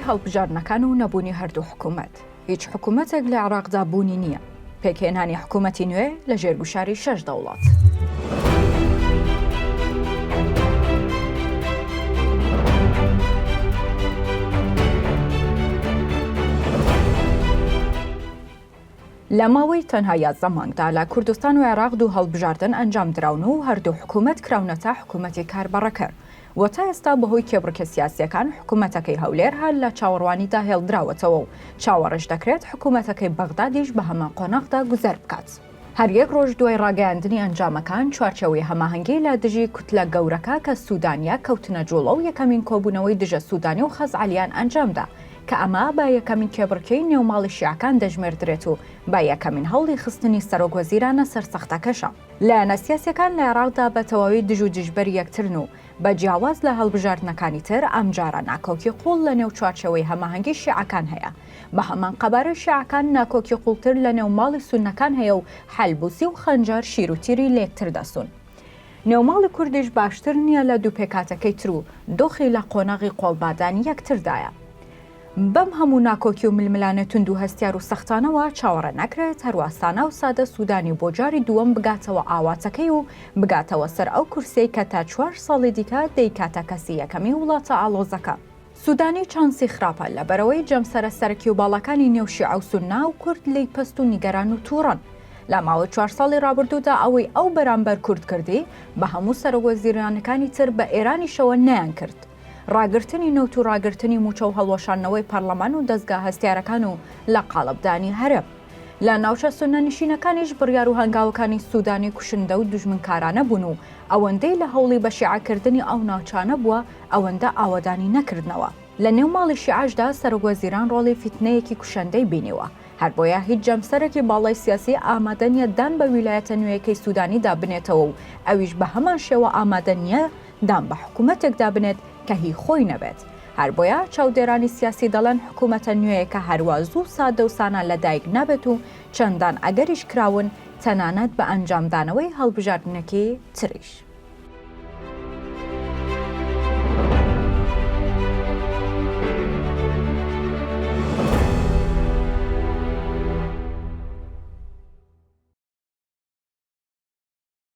هەڵبژاردنەکان و نەبوونی هەردوو حکوومەت، هیچ حکوومەتێک لە عێراقدا بوونی نییە. پێکهێنانی حکوومەتی نوێ لە ژێر گوشاری شەش دەوڵەت. لە ماوەی تەنها 11 مانگدا لە کوردستان و عێراق دوو هەڵبژاردن ئەنجام دراون و هەردوو حکوومەت کراونەتە حکوومەتی کاربەڕێکەر و تا ئێستا بەهۆی کێبڕکێ سیاسییەکان حکوومەتەکەی هەولێر هەر لە چاوەڕوانیدا هێڵدراوەتەوە و چاوەڕێش دەکرێت حکوومەتەکەی بەغدادیش بە هەمان قۆناغدا گوزەر بکات. هەر یەک ڕۆژ دوای ڕاگەیاندنی ئەنجامەکان، چوارچێوەی هەماهەنگی لە دژی کوتلە گەورەکە کە سوودانییە کەوتنە جووڵە و یەکەمین کۆبوونەوەی دژە سوودانی و خەزعەلیان ئەنجامدا کە ئەمە بە یەکەمین کێبڕکێی نێو ماڵی شیعەکان دەژمێردرێت و بە یەکەمین هەوڵی خستنی سەرۆکوەزیرانە سەرسەختەکەشە. لایەنە سیاسیەکان لە عێراقدا بە تەواوی دژ و دژبەری یەکترن و بە جیاواز لە هەڵبژاردنەکانی تر ئەمجارە ناکۆکی قوڵ لە نێو چوارچێوەی هەماهەنگی شیعەکان هەیە. بە هەمان قەبارەی شیعەکان ناکۆکی قوڵتر لە نێو ماڵی سوننەکان هەیە و حەلبوسی و خەنجەر شیر و تیری لەیەکتر دەسوون. نێو ماڵی کوردیش باشتر نییە لە دوو پێکهاتەکەی تر و دۆخی لە قۆناغی قۆڵبادانی یەکتردایە. بەم هەموو ناکۆکی و ململانێ توند و هەستیار و سەختانەوە چاوەڕێ ناکرێت هەروا سانا و سادە سودانی بۆ جاری دووەم بگاتەوە ئاواتەکەی و بگاتەوە سەر ئەو کورسیەی کە تا چوار ساڵی دیکە دەیکاتە کەسی یەکەمی وڵاتە ئاڵۆزەکە. سودانی چانسی خراپە لەبەرئەوەی جەمسەرە سەرەکی و باڵاکانی نێو شیعە و سوننە و کورد لێی پەست و نیگەران و توڕەن. لە ماوەی چوار ساڵی ڕابردوودا ئەوەی ئەو بەرامبەر کورد کردی بە هەموو سەرۆکوەزیرانەکانی تر بە ئێرانیشەوە نەیانکرد. ڕاگرتنی نەوت و ڕاگرتنی مووچە و هەڵوەشاندنەوەی پەڕلەمان و دەزگا هەستیارەکان و لە قاڵبدانی هەرێم. لە ناوچە سوننەنشینەکانیش بڕیار و هەنگاوەکانی سودانی کوشندە و دوژمنکارانە بوون و ئەوەندەی لە هەوڵی بە شیعەکردنی ئەو ناوچانە بووە ئەوەندە ئاوەدانی نەکردنەوە. لە نێو ماڵی شیعەشدا سەرۆکوەزیران ڕۆڵی فیتنەیەکی کوشەندەی بینیوە. هەر بۆیە هیچ جەمسەرێکی باڵای سیاسی ئامادە نییە دان بە ویلایەتە نوێیەکەی سودانیدا بنێتەوە و ئەویش بە هەمان شێوە ئامادە نییە دان بە حکومەتێکدا بنێت کە هی خۆی نەبێت. هەر بۆیە چاودێرانی سیاسی دەڵێن حکومەتە نوێیەکە هەروا زوو سادە و سانا لە دایک نابێت و چەندان ئەگەریش کراون تەنانەت بە ئەنجامدانەوەی هەڵبژاردنێکی تریش.